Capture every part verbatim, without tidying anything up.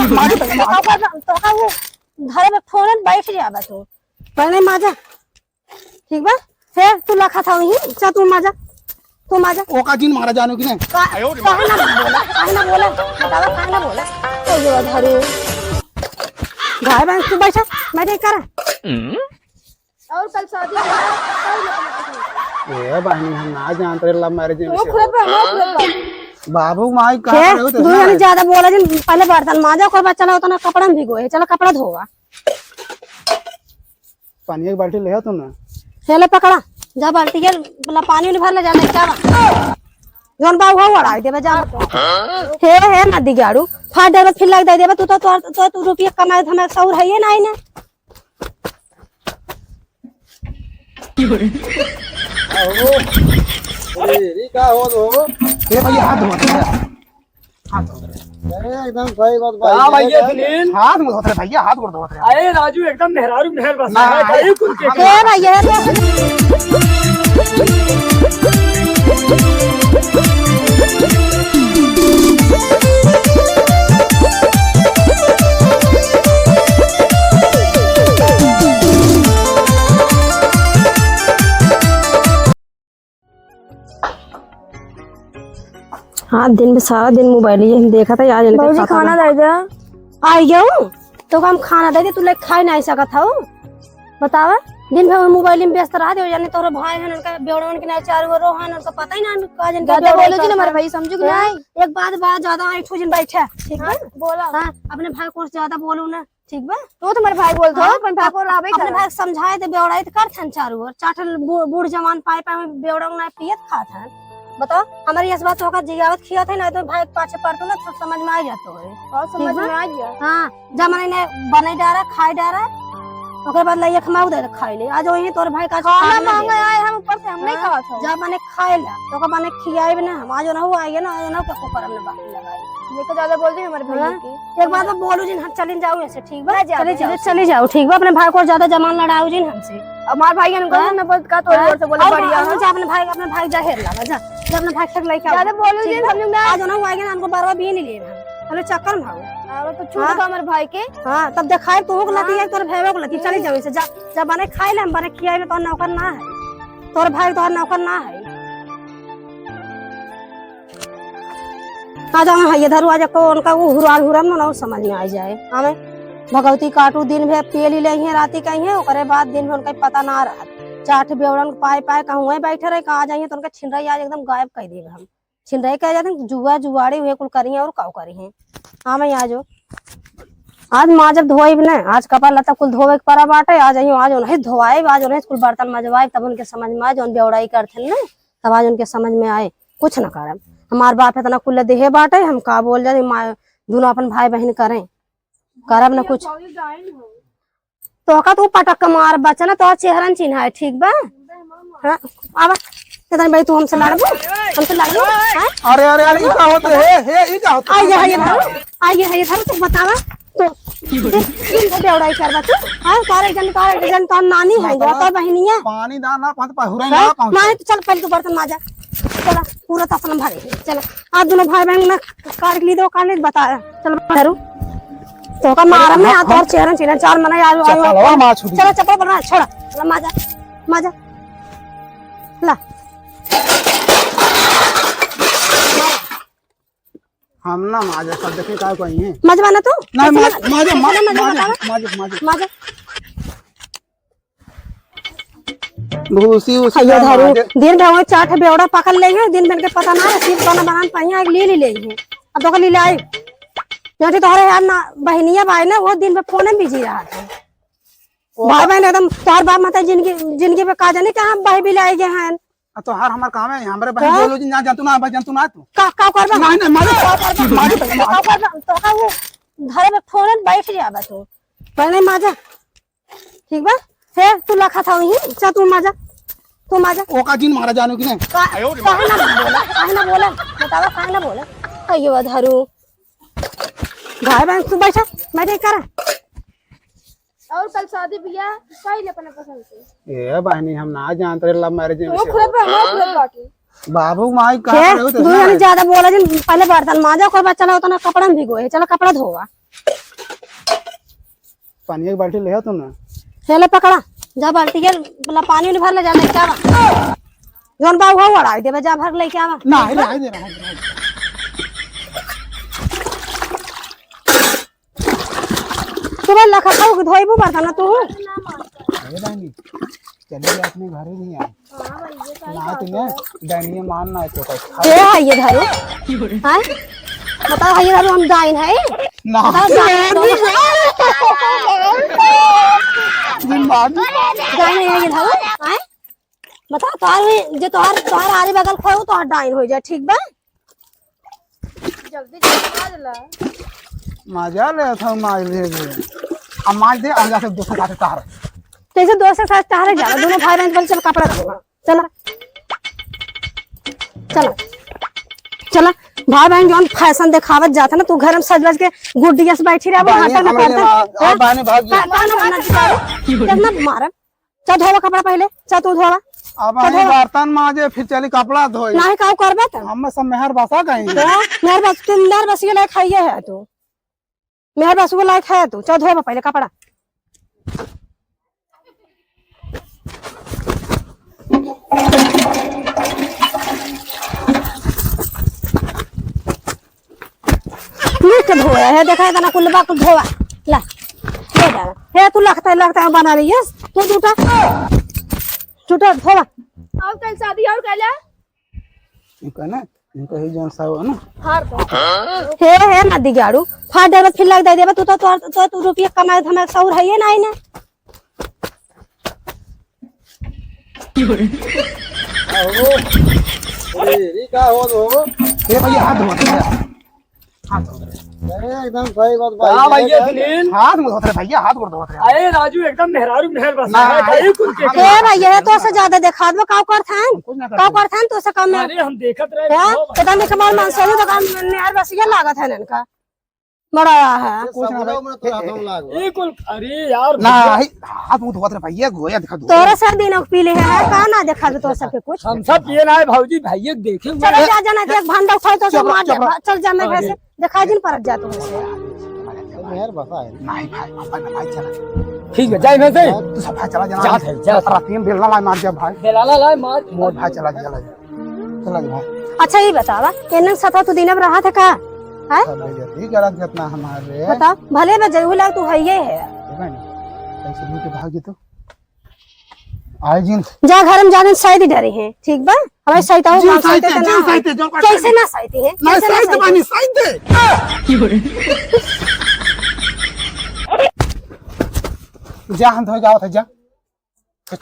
माजा, माजा। तो का, तो का वो धरे में फोन बैठ जाबा तू। पहले माजा। ठीक बा? फिर तू लखा था वहीं, चल तू माजा। तू माजा। ओका जिन मारा जानो कि नहीं? का-, काहे ना बोला? काहे ना बोला? बतावा, काहे ना बोला? तो ये धरू। भाई बहन, तू बैठा, मैं देख कर। और कल शादी है, कल ये ए बहनी, हम ना जानते रहे love marriage में वो से। खुद बा, वो खुद बा। बाबू माई कहाँ के पर हो तो दू ना? जने ज्यादा बोला जिन, पहले बर्तन माजा, ओकर बाद चला होता ना कपड़ा में भिगो है, चला कपड़ा धोवा। पानी एक बाल्टी ले आ तू ना। हे ले पकड़ा, जा बाल्टी के ला पानी उनी भर ले जा, लइका बा। जौन बा उहो उड़ाई देबे जा। हे, हे ना दिगाड़ू, फाड़ देबे फिर लग दे देबे, तू तो, तू, तू, तू रुपया कमाए धमाए सौर है ये ना, ना। अरे, ये का हो गो? ए भैया, हाथ धो दे। हाथ धो दे। अरे, एकदम सही बात भाई। का भैया सुनील? हाथ में धोत रहे भैया, हाथ गोड़ धोत रहे। अरे राजू, एकदम मेहरारू मेहर बसा ना, है, अरे, कई कुल के हम ए भैया, ए तो हाँ, दिन में सारा दिन मोबाइल ही हम देखा था, आज इनका भौजी, खाता खाना ना। दे दे। आई गयो, तो हम खाना दे दे, तू ले खाए नहीं सकत हऊ। बतावा, दिन भर मोबाइल में व्यस्त रह दे, जाने तोहरे भाई हन, उनका बेवड़वन के नहीं चारू ओर रोहन, उनका पता ही ना का जन के ज्यादा बेवड़ाई बोलो जी ना करता। हमारे भाई, समझू कि हाँ, नहीं? एक बात, बात ज्यादा ऐठू जिन बैठा, ठीक है? हाँ, बोला। हाँ, अपने भाई को ज्यादा बोलू ना, ठीक बा? तो तुम्हारे भाई बोलत हो, हाँ, अपन भाई को लावे अपने कर। भाई के समझाए दे, बेवड़ाई तो करत हन चारू ओर, चार ठन बू-, बूढ़ जवान पाए पाए में बेवड़ा ना पियत खात हन। बताओ, हमारी इस बात होकर जियावत खियात है ना, तो भाई के पाछे पड़तो ना, सब समझ में आ जातो है। और समझ ठीक बा? में आ गया। हाँ, जा मने ने बने डारा, खाए डारा, ओकर बाद लइया खमाऊ दे खाए ले। आज वही तोर भाई का आज खाना खाना मांगे दे। आए हम ऊपर से, हम नहीं हाँ, खावत हो। जा मने खाए ला, तो ओकर मने खियाए भी ना हम। आज ना हो आइए ना, आज ना हो क्या को करम ना बाकी लगाई। देखो ज्यादा बोल दी हमारे भैया हाँ? की। एक बात तो बोलू जिन, हम चलिन जाऊ ऐसे, ठीक बा? ना जाओ, चले ना जाओ, जाओ। चले जाओ, ठीक बा? अपने भाई को ज्यादा जमान लड़ाऊ जिन हमसे। हमार भाई इनको हाँ? ना बोलत का तोरे हाँ? ओर से बोले और बढ़िया और हो। जा अपने भाई, अपने भाई जा हेर लावा, जा। जा अपने भाई से लइके आओ। ज्यादा बोलू ठीक जिन, बा? हम लोग ना आज ना हो आइए ना, हमको बरवा भी नहीं लिए हम। हम लोग चक्कर में आओ। हाँ, वो तो छूट हाँ। गवा हमारे भाई के। हाँ, तब देखाए तू को लती हाँ। है, तोर भाई को लती, चले जाओ इसे, जा, जा बने खाए ले, हम बने खियाए में तोर नौकर ना है, तोर भाई तोर नौकर ना है। आ जाओ, हाँ, ये धरू, आज को उनका वो हुरान हुरान मनाओ, समझ में आ जाए। हमें भगवती काटू, दिन भर पिए ली ले हैं, राती कहीं है, ओकरे बाद दिन भर उनका पता ना रहत। चार ठे बेवड़न पाए पाए कहूँ बैठे रहे, कहाँ जाइए तो उनका छिन रही, आज एकदम गायब कर देगा हम। छिन रहे कह जाते हैं, जुआ जुआड़ी हुए कुल करी हैं और काऊ करी हैं। हाँ, मैं आ जाओ। आज माँ जब धोइब न, आज कपड़ा लत्ता कुल धोवे के परा बाटे, आज आइयो, आज उन्हें धोआइब, आज उन्हें कुल बर्तन मजवाइब, तब उनके समझ में आए, जौन बेवड़ाई करथिन न, तब आज उनके समझ में आए, कुछ न करब। हमार बाप इतना कुल देहे बाटे, हम का बोल जाए, माँ, दुनो अपन भाई बहिन करें, करब न कुछ। तोहका तू पटक के मार बच्चा ना, तोहर चेहरा न चिन्हाए, ठीक बा? हाँ, आवा। इतने भाई तू हमसे लड़बू? हमसे लड़बू? हाँ? अरे, अरे, अरे, ई का होत है? हे, हे, ई का होत है? आ, ये है, ये धरो। आ, ये है, ये धरो, तू बतावा। तो, दिन, दिन भर बेवड़ाई करबा तू? हाँ, तारे जन, तारे जन, तार नानी है, बतावा। तो बहिनिया। पानी दाना, पानी पहुरा हाँ? ना पहुँचे। नहीं, तो चल, पहले तू बर्तन माजा। चला, पूरा तसला भरे। चला, आप दुनो भाई बहिन ना काट ली दो, काट ली, बताया। चल, धरू। तोहका मारब ना, तोहर चेहरा, चेहरा, चार मना, आयो, आयो। चप्पलवा मार छूटी। चला, चप्पल बना, छोड़ा। चला, माजा, माजा। ला। हम ना माजा, सब देखी का कोई है। मजबा ना तू? नहीं, मजबा माजा, ना? माजा, चला, माजा, मजबा माजा, बतावा। माजा, माजा। माजा। भूसी उसी हइया ना धरू, मारे। दिन भर वही चार ठे बेवड़ा पकड़ ले हैं, दिन भर के पता ना है, सिर्फ खाना बनान पहिया एक लील ही ले हैं। अब तो लील आई। यहाँ से तोहरे यार ना, बहनिया भाई ना, वो दिन भर फोन में बिजी रहा था। ओ। भाई बहन एकदम, तोहर बाप माता जिंदगी, जिंदगी पे का जाने कहाँ बह भी लाई गए हैं। आ, तोहार हमार काम है, हमरे बहन हाँ? बोलो जी, ना जानतू ना, बस जानतू ना तू। का, का करबा? नहीं, नहीं, मारे। का करबा? मारे, मारे। का करबा? तो का वो घरे में फोन में बैठ जाबा तू। पहले माजा। ठीक बा? हे, तू लखा था वहीं, जा तू माजा। तू माजा। ओका जिन मारा जानो कि नहीं? का-, काहे ना बोला? काहे ना बोला? बतावा, काहे ना बोला? अयो, धरू। भाई बहन, तू बैठा, मैं देख कर। और कल शादी बियाह कइले अपने पसंद से। ए बहनी, हम ना जानत रहे love marriage में वो से खुद होत। बा, वो खुद बाकी। बाबू माई का हे, करे हो तो दू जने ज्यादा बोला जिन, पहले बर्तन मांजा, ओकर बाद चला उतना कपड़ा में भिगो है, चला कपड़ा धोवा। पानी एक बाल्टी ले आ तू ना। हे ले पकड़ा, जा बाल्टी के ला पानी उनी भर ले, जा लेके आवा। जौन बा उहो उड़ाई देबे, जा भर लेके आवा। ना, हे ले, हे ले, हे ले। तू भाई लखा खाऊ धोइबू बर्तन ना तू। अरे बहनी, चलिए अपने घरे नहीं आए। हाँ, भैया, सही ना बात तुम्हें है। डाइनिये मानना है तो ए है ये धरो। हैं? बताओ है ये धरो हम डाइन है? ना। बताओ डाइन है। जिन मानी। डाइन है ये धरो? हैं? बताओ तोहार हुई, जो तोहार, तोहार आरी बगल खोए हो, तोहार डाइन हो जाए, ठीक बा? जल्दी जल्दी मार ला। मजा ले था मार ले रे। अब मार दे, आगे से दोस्त साथ तार। कैसे दोस्त साथ तार जा? दोनों भाई बहन बोल चल कपड़ा धोवा। चला। चला। चला। भाई बहन जौन फैशन देखावत जात है ना, तू घर में सज बज के गुड्डिया से बैठी रहे, बहनी, हाथ ना हम पाता। लोग अब बहनी भाग गई। का, का ना बनना चाहिए? कितना मारब? चल धोवा कपड़ा पहले, चल तू धोवा। अब चल आई धोवा। बर्तन माजे, फिर चली कपड़ा धोई। नाही काऊ करबे त? हम सब मेहर बसा गई। तो मेहर बस, तू मेहर बस ये लायक है, ये है तू। मेहर बस वो लायक है तू। चल धोवा पहले कपड़ा। नीक धोया है, देखा इतना कुल बा कुल धोवा। ला, ले जा। हे तू लगता है, लगता है बना रही है। तू झूठा, झूठा धोवा। और कल शादी और कैला? इनका ना, इनका ही जौन सा हुआ ना। हार दो। हे, हे ना दिगाड़ू। फाड़ देबे, फिर लग दे देबे। तू तो, तो, तो, तू रुपया कमाए धमाए सौर है ये ना, ना। अरे, ये का हो दो? ये भैया हाथ धो दे। हाथ धो दे। अरे, एकदम सही बात भाई। का भैया सुनील? हाथ में धोत रहे भैया, हाथ गोड़ धोत रहे। अरे राजू, एकदम मेहरारू मेहर बसा ना, है, अरे, कहीं कुल के हाँ, ए भैया, तो से ज्यादा देखात बा, का करत हन? कुछ ना का करत। करत हन, तो से कम में। अरे, हम देखत रहे, हाँ? एकदम एक हमार मनसेवी दुकान में मेहर बसिया लागत है इनका। बड़ा है। कुछ ना भाई। ये कुल, अरे यार, ना, भैया। हाथ मुंह धोत रहे भैया, गोया दिखा दो। तोरा सर दिन पी ले है, का ना देखा दे तोरा सबके कुछ? हम सब पिए ना है भौजी, भैया देखे हुए चलो हैं। जा, जाना, देख भांडा उठाओ तो चुप रहो, मार दे। चुप रहो। चल जा, मैं घर से अरे। देखा जिन परत जा तू। मेहर बसा है। नहीं भाई, पापा ना भाई चला। ठीक है, जाए मैं से। तू सब भाई चला जाना। जात है, जात है। रात में बेलना लाई मार जा भाई। बेलाला लाई मार। मोर भाई चला जा, चला जा। चला जा भाई। अच्छा, ये बतावा, एनन साथ तू दिनम रहा था का? हैं? सब ले जाती, ये गलत घटना हमारे। बताओ, भले बा जरूर लाग तू है ये है। देखा नहीं? कैसे मुंह के भाग जी तो? आए जिन। जा घर में जाने साइड डरे हैं, ठीक बा? हमारे सहिता हो, जिन हम सहिते, सहिते जिन ना सहिते, हो। जो कैसे ना सहिते हैं? नहीं कैसे ना सहिते सहिते? बानी, सहिते। जा हम धोए जावत है, जा।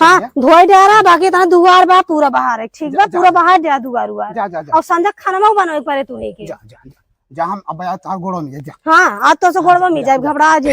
हाँ, धोए डारा, बाकी इतना दुआर बा, पूरा बाहर है, ठीक जा, बा? जा, पूरा जा। बाहर जा दुआर उआर। जा, जा, जा। और संझा खाना बनवे पड़े तू नहीं के। जा, जा, जा। जा हम अब यार तार गोड़ों में जा। हाँ, आज तो से गोड़वा में जाए, घबरा जे।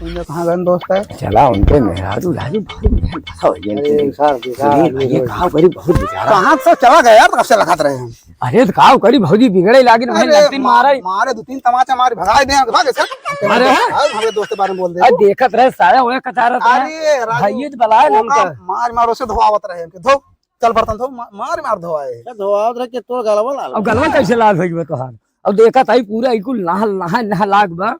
उनने कहाँ गन दोस्त है? चला उनके मेहरारू राजू भाई मेहर बसा हो गया। अरे, विशाल, विशाल, सुनील, ये विशाल। का करी बहुत बेचारा। कहाँ से चला गया यार, कब से लगात रहे हैं? अरे, तो का करी भौजी बिगड़े लागिन, वहीं अरे, लगती मा-, मारे। मारे दो तीन तमाचा मारे, भगाए दे, भाग ऐसे। अरे, हाँ? भाग, हमारे दोस्त के बारे में बोल दे। अरे, देखत रहे, साया हुए कचारत रहे। अरे, राजू, भाई, ये तो बलाए वो ना उनका। मार मारो से धोआवत रहे, धो। चल बर्तन धो, मा-, मार मार धोआए। क्या धोआवत रहे कि तोर गलवा लाल अब बा? गलवा कैसे लाल होई बा तोहार? अब देखत हई पूरा ई कुल नहा, नहा, नहा लाग बा।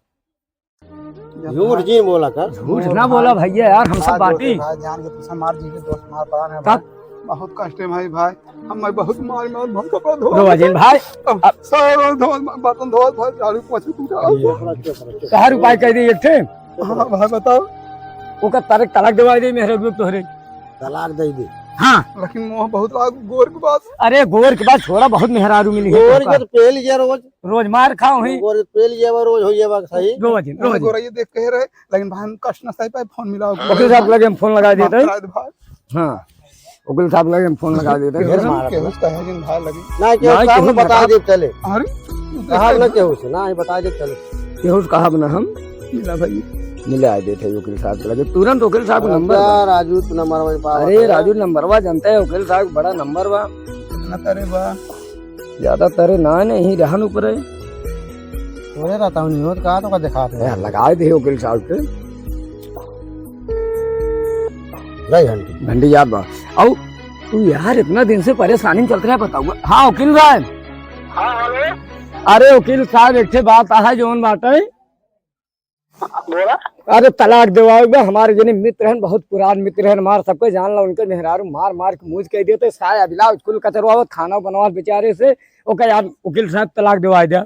झूठ जिन बोला कर। झूठ ना बोला भैया यार, हम सब हाथ जोड़ के बाटी। भाई, जान के तुझसे मार जी के दोस्त मार पड़ा ना तब? भाई। बहुत कष्ट है भाई, भाई। हम मैं बहुत मार मार भर कपड़ा धो। रोवा जिन भाई। अब अब सारा धो, बर्तन धो भाई, झाड़ू पोछा तू जा। ये। तोहार उपाय कर दी एक ठे। हाँ भाई बताओ। ओकर तारे तलाक देवा दे मेहरारू तोहरे। तलाक दे दे। हाँ। लेकिन मोह बहुत लाग गोर के बाद। अरे गोर के बाद छोड़ा, बहुत मेहरारू मिली है गोर तोहका। के तो पेल जे रोज। रोज मार खाओ ही। गोर के पेल जे रोज हो जे सही। रोज, रोज। गोर ये देख कह रहे, लेकिन भाई हम कष्ट ना सह पाए, फोन मिलाओ। वकील साहब लगे हम फोन लगा देते हैं। भाई। हाँ। वकील साहब लगे हम फोन लगा देते हैं। केहू से कहे जिन भाई लगे। ना, केहू ना, साहब केहू ने बता बता दे चले। अरे, कहब ना केहू से, ना, ही बता दे चले। केहू से कहब ना हम। मिला भाई। मिला देते हैं वकील साहब के लगे। तुरंत वकील साहब का नंबर अच्छा, दे। राजू, तू नंबर वही पा अरे, बता। राजू नंबरवा जानते हैं, वकील साहब बड़ा नंबर बा। इतना तरे बा। ज्यादा तरे ना, नहीं रहन ऊपर है। तोरे रहता हूँ, नहीं हो तो कहा तो का दिखा दे। ए, लगा दे वकील साहब के। गई घंटी। घंटी याद बा। औ तू यार इतना दिन से परेशानी में चलत रहे, बताउआ। हाँ, वकील साहब। हाँ, हेलो। अरे वकील साहब, एक ठे बात आहे जौन बाटे। बोला। अरे तलाक देवाउबा, हमारे जने मित्र हैं, बहुत पुरान मित्र हैं हमार, सबके जान ला, उनके मेहरारू मार मार के मूज कइ देते, साया ब्लाउज कुल कचरवावत, खाना बनवावत बेचारे से। ओके यार वकील साहब, तलाक देवाइ द्या।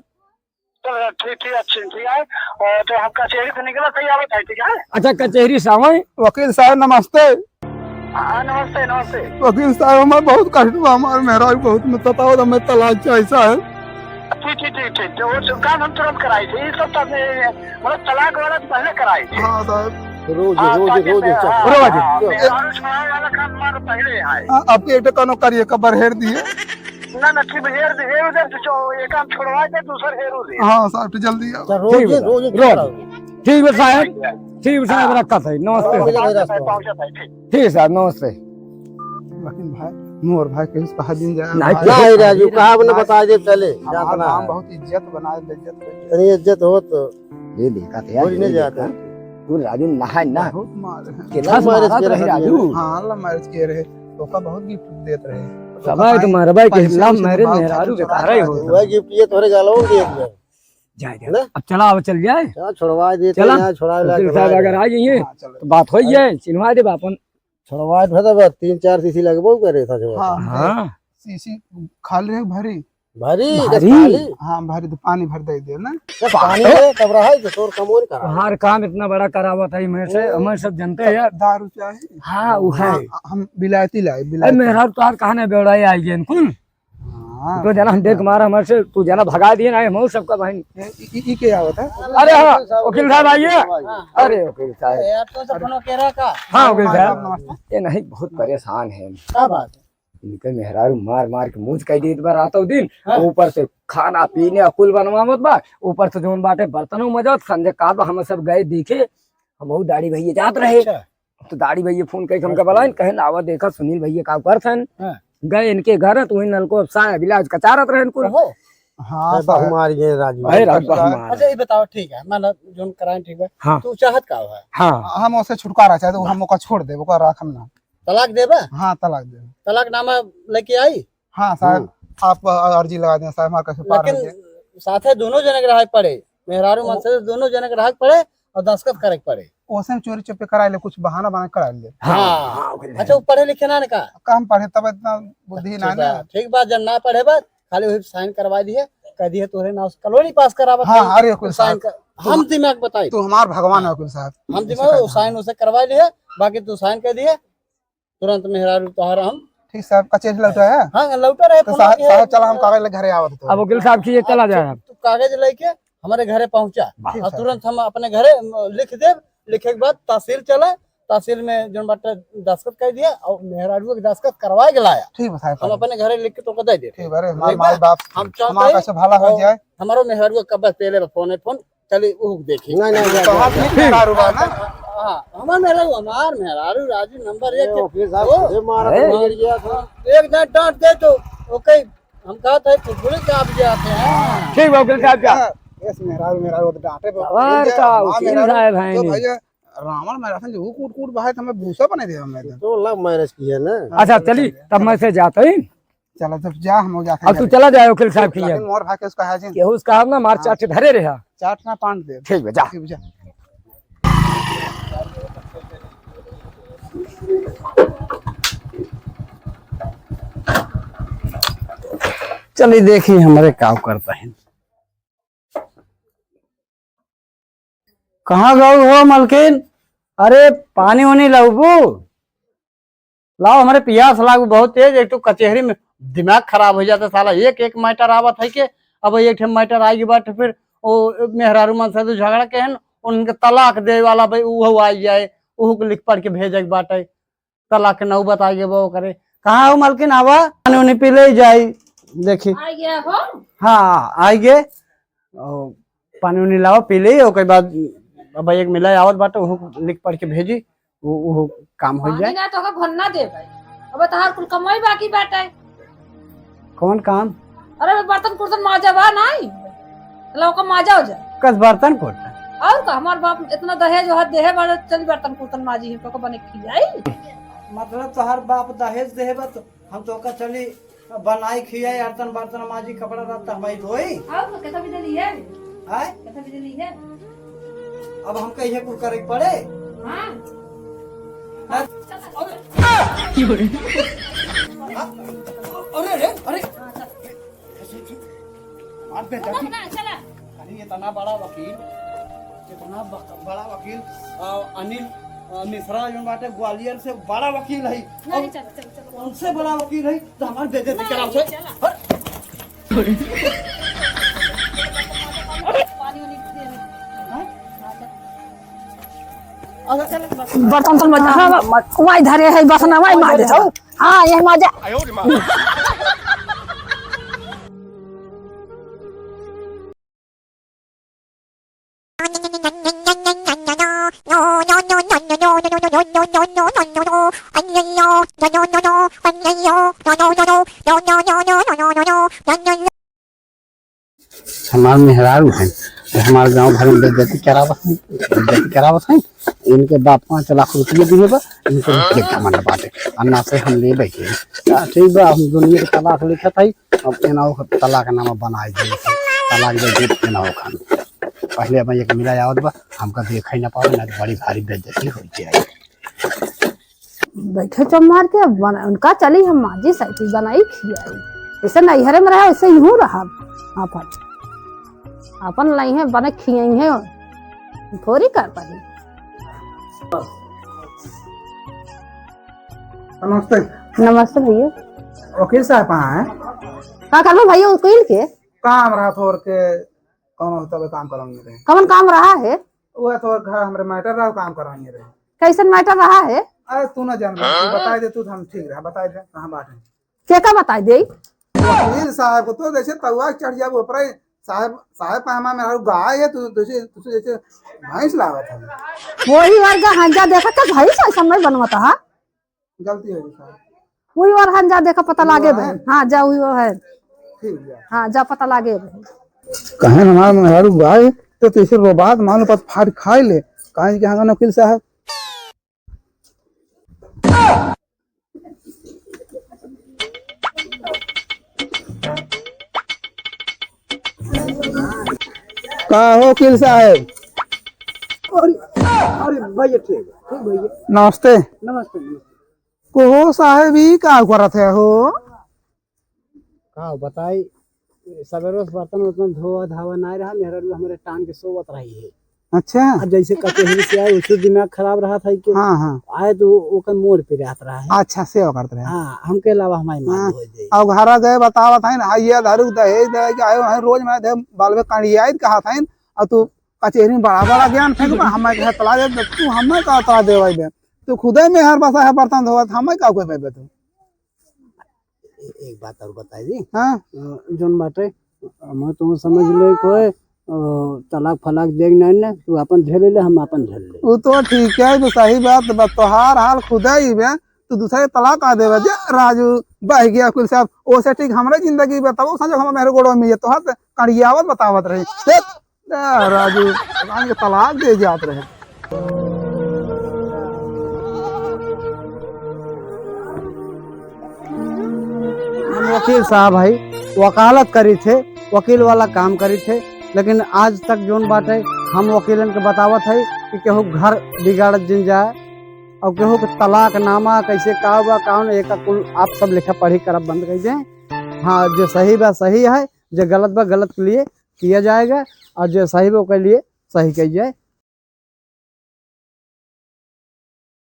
चलो, ठीक, ठीक, अच्छी, ठीक है। और तो हम कचहरी से निकला, सही आवत है, ठीक है? अच्छा, कचहरी से आवे। वकील साहब, नमस्ते। हाँ, नमस्ते, नमस्ते। वकील साहब, हमें बहुत कष्ट बा, हमार मेहरारू बहुत सतावत, हमें तलाक चाही साहब। ठीक, ठीक, ठीक, ठीक। तो वो सब काम हम तुरंत कराई थे। ये सब तो आपने, मतलब, तलाक वाला तो पहले कराई थे। हाँ साहब। रोज, हाँ, रोज, ताकि रोज मैं, चल। हाँ, रोज। हाँ, मेहरारू छुड़ावे वाला काम हमारा पहले है। हाँ, आपके एक ठे कानो करिए का बरहेर दिए। ना, ना, ठीक, हेर दे, हेर उधर से जो ये काम छुड़वा दे, दूसर हेर दे। हाँ साहब, तो जल्दी आओ। अच्छा, रोज ठीक है, रोज रोज। ठीक है साहब, ठीक है साहब, हाँ। रखा था, नमस्ते। हाँ, पहुँचा था, ठीक। ठीक साहब, नमस्ते। लेकिन भाई, मोर भाई कहीं से कहा दिन जाए नहीं, भाई। नहीं राजू, कहा अपने बता दे पहले, हमारा जातना नाम है। बहुत इज्जत बनाए, बेइज्जत कर दिया। अरे इज्जत हो तो ये देखा थे यार, बोल नहीं ये जाता। देखा। तू राजू नहाए ना। बहुत मारे हैं। केला से मारत रहे राजू। हाँ, love marriage किए रहे। ओका बहुत gift देत रहे। तो समय तुम्हारा भाई के love marriage मेहरारू बेकार ही होता। वह gift ये तोरे गालों में दिए थे। जाए, जाए। ना? अब चला, अब चल जाए। चला, छुड़वा देते चला। हैं, छुड़ा ला वकील के साहब बाद। अगर आ जाइए, हाँ, चलो। तो बात हो जाए, चिन्हवा दे बापन। छुड़वा दे, बस तीन चार सीसी लगबो करे था जो। हाँ, हाँ। सीसी खाली रहे भरी। भरी, बस भारी। खाली? हाँ, भरी तो पानी भर दे दे ना। बस पानी दे, तब रहा है, तो तोर कमोर करा। हमार काम इतना बड़ा करावत है, मैं से, हाँ। हमें सब जानते हैं। दारू चाही? हाँ, वो है। हाँ, हम बिलायती लाई, अरे बिलायती। मेहरारू तोहार कहाँ ना बेवड़ाई आई गए कुल? हाँ। तो जना हम देख मारा हमारे से, तू जना भगा दिए ना, हम सबका बहन। ये, ई, ई, ई के आवत है? अरे हाँ, वकील साहब आइए। हाँ। अरे वकील साहब। ए, यार, तो सब फोन केरा का? हाँ, वकील साहब। नमस्ते। ये नहीं, बहुत परेशान है। का बात है? इनके मेहरारू मार मार के मूंछ कइ देत बा रातों दिन। हाँ। ऊपर से खाना पीने अकुल बनवावत बा, ऊपर से जौन बाटे बर्तनों मजत। संजय का बा, हम सब गए देखे, हम बहुत दाढ़ी भैया जात रहे। अच्छा। तो दाढ़ी भैया फोन कइ के हमका बुलाइन, कहे ना आवा देखा सुनील भैया का करत हन। हाँ। गए इनके घर, तो वही नलको अब साया ब्लाउज कचारत रहन कुल। ओहो। हाँ, अरे साहब। बहुमार ये राजू। अरे राजू बहुमार। अच्छा, ये बताओ, ठीक है, माना जौन कराइन ठीक बा। हाँ। तू चाहत का है? हाँ। हम ओसे छुटकारा चाहते, हम ओका छोड़ देब, ओका राखम ना। तलाक देबा? हाँ, तलाक देब। तलाकनामा लेके आई? हाँ, साहब, हम्म। आप अर्जी लगा दें, साहब, हमारे कैसे पार हो जाए। लेकिन साथे दोनों जने के रहे के पड़े, मेहरारू ओ। मन से दोनों जने के रहे के पड़े और दस्तखत करे के पड़े। ओसे हम चोरी चुपे कराई ले, कुछ बहाना बना के कराई ले। हाँ। हाँ, हाँ, ओके। अच्छा, वो पढ़े लिखे ना ने का? कम पढ़े, तब इतना बुद्धि अच्छा ना बा, ने। ठीक बा, जब ना पढ़े बा, खाली वही साइन करवा दिए, कह दिए तोहरे नाम से कॉलोनी पास करावत हाँ, है, अरे, वकील तो साइन साहब, कर, हम दिमाग बताई। तू हमार भगवान है, वकील साहब। हम दिमाग, साइन उसे करवा दिए, बाकी तू साइन कर दिए, तुरंत मेहरारू तोहार हम। ठीक साहब, कचेरी लौटा है? हाँ, लौटा रहे, तो फोन साहब, किए। साहब, चला, हम कागज ले घरे आवत तो। अब वकील साहब की ये चला जाए। तू कागज लेके हमारे घरे पहुँचा। ठीक और साहब। तुरंत हम अपने घरे, म, लिख देब, लिखे के बाद तहसील चला, तहसील में जौन बाटे दस्तखत कर दिया और मेहरारू के दस्तखत करवाए के लाया। ठीक बा साहब, हम अपने घरे लिख के तोके दे देते। ठीक बा, अरे, हमार ठीक बा? माई बाप, हम चाहते हमार हैं कैसे भला हो और जाए। हमारो मेहरारू का कब्बे पेले बा फोन, फोन, चली, उहुक देखी। नहीं, नहीं, तो नहीं, आप नहीं। ये मेहरारू बा ना? हाँ, हमार मेहरारू, हमार मेहरारू राजू नंबर एक ये है। वकील साहब ओ, खुदे मारा अरे। मार गया था। एक दांत डांट दे तो, ओके, हम कहत है, कुकुरे के आप जाते हैं। ठीक बा, वकील साहब, जा। हाँ, यस, मेहरारू, मेहरारू तो डांटे बा। सवार ये का हमार वकील मेहरारू, साहब हैं तो नहीं। भैया, रावण महाराज जो कूट कूट बहाए, तो हमें भूसा बने दे, हमें तो। तो love marriage की है ना। हाँ, अच्छा, चलो, चली, चलिए। तब मैं से जाता ही। चलो, तब जा, हम लोग जाके अब तू घरे। चला जाए वकील साहब की लेकिन यार। मोर भाई के उसका है जी। केहू उसका है ना, मार हाँ। चाट धरे रहे। चाट ना पान दे। ठीक बा, जा। ठीक बा, जा। चली देखी हमरे का करता है। कहाँ गऊ हो मलकिन? अरे पानी वानी लाउबू? लाओ, हमरे पियास लागू बहुत तेज। एक तो कचेहरी में दिमाग खराब हो जाता साला, एक एक matter आवत है के। अब एक ठे matter आइगी बाटे, फिर ओ मेहरारू मन से तो झगड़ा के हन, उनके तलाक दे वाला भाई उहो आई जाए, उहो के लिख पढ़ के भेजे के बाटे। तलाक के नौबत आइगे बा ओकरे। कहाँ हो मलकिन, आवा, पानी उनी पी ले जाई। देखी। आ गया हो? हाँ, आइगे। ओ, पानी उनी लाओ, पी ले, ओकर बाद अब एक मिला आवत बाटे, उहो लिख पढ़ के भेजी, उ, उहो काम हो पानी जाए। ना तो ओकर घन्ना दे भाई। अब तहार कुल कमाई बाकी बाटे। कौन काम? अरे बर्तन कुर्तन माजा बा नाई? चला ओकर माजा हो जाए। कस बर्तन कुर्तन? और का, हमार बाप इतना दहेज वहेज देहे बा, चल बर्तन कुर्तन माजी है, तो ओकर बने खियाई। मतलब तोहार बाप दहेज देहे बा तो हम तोका चली बनाई खियाई, अरतन बर्तन माजी, कपड़ा लत्ता हमारी धोई। आओ तो कैसा बिजली है? आय? कैसा बिजली है? अब हमका इहे कुल करे के पड़े? हाँ। हाँ? अरे, अरे, अरे। हाँ, चल। हमार बेइज्जती। चला, चला। अरे, इतना बड़ा वकील, इतना बक-, बड़ा वकील, अ, अनिल, अ, मिश्रा जौन बाटे, ग्वालियर से बड़ा वकील है। नहीं, और चल, चल, चल। उनसे बड़ा वकील है, तो हमार बेइज्जती नहीं, कराओ से। चला। हट। पानी वानी दे दे। हाँ? हाँ, चल। अगर चल, बस। बर्तन तो मत, हाँ, मत, वाई धरे है, बस ना, वाई मार देता हूँ। हाँ, ये मजा। हमार मेहरारू हैं, ये हमार गाँव भर में बेइज्जती करावत हैं, बेइज्जती करावत हैं। इनके बाप पाँच लाख रुपये दिए बा, इनके रुपये का मन बाटे, और ना से हम ले बैठे हैं। आ, ठीक बा, हम दुनिया के तलाक लिखत हई, अब एनाओ तलाक नामा बनाए दे, तलाक दे दे एनाओ खान। पहले अब एक मिला आवत बा, हमका देखे ना पावे, ना तो बड़ी भारी बेइज्जती हो जाए। बैठे चमार के बन-, उनका चली हम माजी साइकिल बनाई खियाई। जैसे नैहरे में रहे, वैसे यूं रहा। आपन, आपन लइहे बने खियाई है, थोड़ी कर पाई। नमस्ते। नमस्ते भैया। वकील साहब कहाँ हैं? का करबो भैया वकील के? काम रहा थोर के, कौन होता है काम करवाइए रहे। कौन काम रहा है? वो थोर घर हमरे मैटर रहा, काम करवाइए रहे। कैसन मैटर रहा है? अरे तू ना जान, तू बताई दे, तू तो हम ठीक रहा, बताई दे, कहाँ बात है? के का बताई दे? वकील साहब को तो जैसे तउआ चढ़ जाबो ऊपर, साहब, साहब का हमार मेहरारू गाय है, तू जैसे, तू जैसे भैंस लागत है। वही वर्ग हंजा देखा तो भैंस ऐसा मैं बनवता हा। गलती हो गई साहब। वही और हंजा देखा पता लागे हाँ। भाई। हाँ, जा वही और है। ठीक है। हाँ, जा पता लागे भाई। कहे हमार मेहरारू गाय तो तैसे रोबात मानो पत फाड़ खाए ले। कहे कि हाँ वकील साहब। का हो वकील साहब? अरे, अरे भैया, ठीक, ठीक भैया। नमस्ते। नमस्ते, नमस्ते। को हो साहब, ई का करत है हो? का बताई, सवेरे से बर्तन उर्तन धोवा धावा नाय रहा, मेहरारू हमरे टान के सोवत रही है। अच्छा। अब जैसे कचहरी से आए, उससे दिमाग खराब रहा था कि हाँ, हाँ। आए तो ओकर मोड़ पे रहत रहा है। अच्छा, सेवा करत रहे। हाँ, हमके अलावा हमारी माँ हाँ। हो जाए। अब घरा गए बतावत है ना, ये दारू दहेज दे के आए हैं, रोज मैं दे बाल में कांडियाइत कहा था, और तू कचहरी में बड़ा बड़ा ज्ञान फेंक बा, हमें कहे तला दे, तू हमें का तला दे भाई बे? तू खुदे में हर बसा है बर्तन धोवत, हमें का कोई बे तू? ए-, एक बात और बताई दी। हाँ। अ, जौन बाटे, हम तो समझ ले कोई, अ, तलाक फलाक देख नहीं ना, तू अपन झेल ले, हम अपन झेल ले। वो तो ठीक है, तो सही बात बा, तोहार हाल खुदा ही बे, तू दूसरे तलाक आ देवे जे राजू, बह गया कुल सब, ओसे ठीक हमरे जिंदगी बे, तब संजोग हम मेरे गोड़वा में ये तोहार से कड़ियावत बतावत रही। देख, ए, राजू, भगवान के तलाक दे जात रहे। हम वकील साहब है, वकालत करी थे, वकील वाला काम करी थे, लेकिन आज तक जोन बाटे हम वकीलन के बतावत है कि केहू घर बिगाड़त जिन जाए और केहू के तलाक नामा कैसे का बा, कौन एक कुल आप सब लिखा पढ़ी करब बंद कर दें। हाँ, जो सही बा सही है, जो गलत बा गलत के लिए किया जाएगा और जो सही बा ओकर लिए सही कही जाए।